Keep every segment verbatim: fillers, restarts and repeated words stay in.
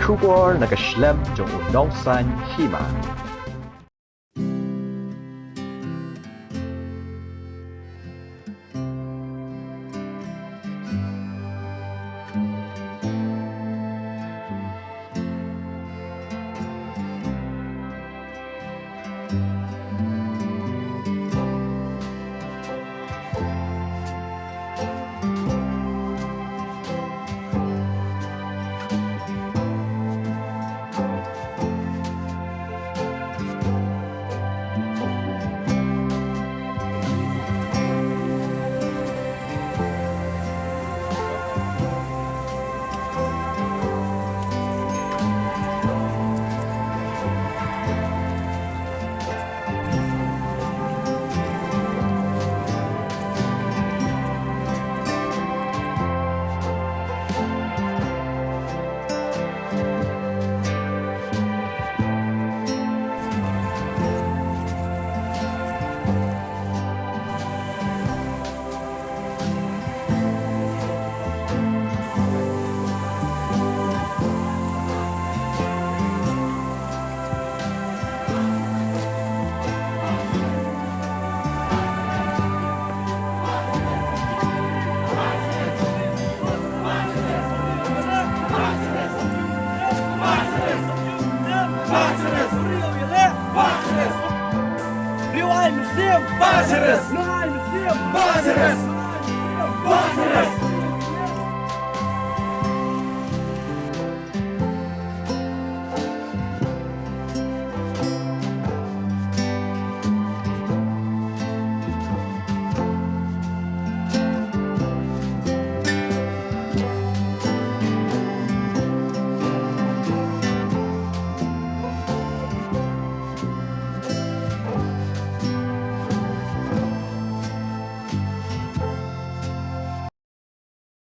Khubor na ka shlem jong u nongsan hima.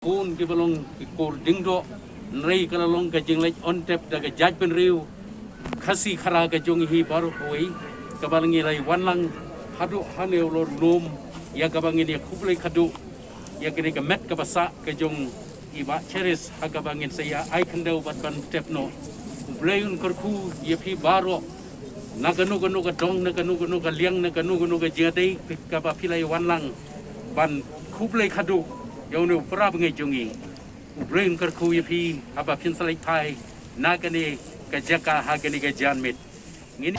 Bun kiba long ki kur ding doh, hynrei ka la long ka jingleit on tep da ka jaitbynriew Khasi Khara ka jong ngi hi baroh kawei, kaba ngi la wan lang haduh hane u lor lum, ïa kaba ngin ïa khublei khadduh ïa kane ka met kaba sah ka jong i Bah Cherish, ha kaba ngin sa ïa ai khyndew bad ban tep noh. U Blei un kyrkhu ïa phi baroh, na kano kano ka dong, na kano kano ka liang, na kano kano ka jingïadei kaba phi la ïa wan lang, ban khublei khadduh ïa une u para bangeit jong ngi. U Blei un kyrkhu ïa phi haba phin sa leit phai na kane ka jaka ha kane ka janmiet. Ngin